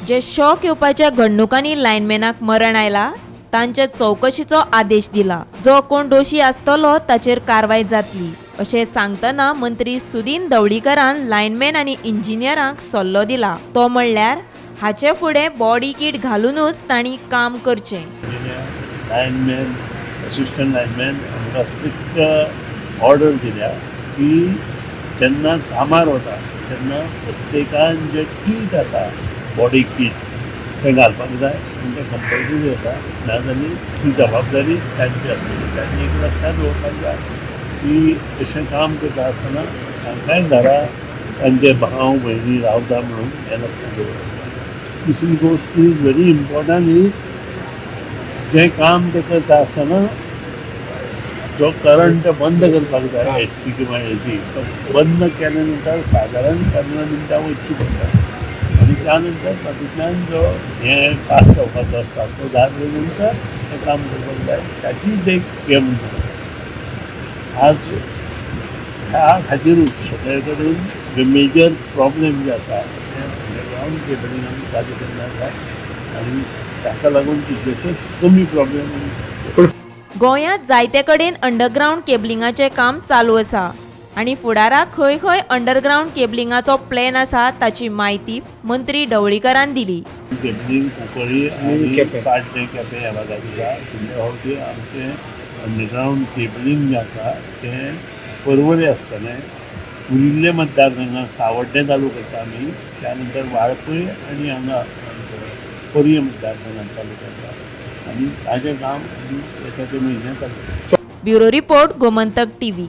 जे shock येवपाच्या घडणुकांनी लायनमॅनाक मरण आयला तांच्या चवकशीचो आदेश दिला. जो कोण दोशी आसतलो ताचेर कारवाय जातली अशें सांगतना मंत्री सुदीन ढवळीकरान लायनमॅन आनी इंजिनियरांक सल्लो दिला, तो म्हणल्यार हाचे फुडें बॉडी किट घालुनूच तांणी काम करचें. लायनमॅन, असिस्टंट लायनमॅन हांकां स्ट्रिक्ट ऑर्डर दिल्या की जेन्ना कामार वता तेन्ना प्रत्येकान जें कीट आसा, बॉडी कीट, तें घालपाक जाय आनी तें कंपल्सरी आसा. नाजाल्यार ती जबाबदारी तांची आसतली. तांणी एक लक्षांत दवरपाक जाय की अशें काम करता आसतना तांकांय घरा तांचे भाव भयणी रावता म्हणून हें लक्षांत दवरपाक जाय. तिसरी गोश्ट is very important is जें काम ते करता आसतना जो करंट बंद करपाक जाय, एच टी किंवा एसी, तो बंद केल्या नंतर सादारण 15 मिनटां वचची पडटा आनी त्या नंतर तातूंतल्यान जो हें पास जावपाचो आसता तो जाले नंतर तें काम करपाक जाय. ताची देख घे म्हणटा. आज ह्या खातीरूच सगळे कडेन जे मेजर प्रॉब्लेम जे आसा ते अंडरग्रावंड केबलिंग आमी चालू केल्लें आसा आनी ताका लागून कितलेशेच कमी प्रॉब्लेम. गोंयांत जायते कडेन अंडरग्रावंड केबलिंगाचें काम चालू आसा आनी फुडाराक खंय खंय अंडरग्रावंड केबलिंगाचो प्लॅन आसा ताची म्हायती मंत्री ढवळीकरान दिली. केबलिंग कुंकळी आनी केपें. पाड्डें, केपें ह्या भागांत आसा. फुडल्या फावटी आमचें अंडरग्रावंड केबलिंग जें आसा तें परवरी आसतलें. उरिल्ले मतदारसंघात सावड्डें चालू करता आमी, त्या नंतर वाळपय आनी हांगा आमचो पर्ये मतदारसंघात चालू करता आनी ताजें काम आमी येता ते म्हयन्यात चालू करता. Bureau report, Gomantak TV.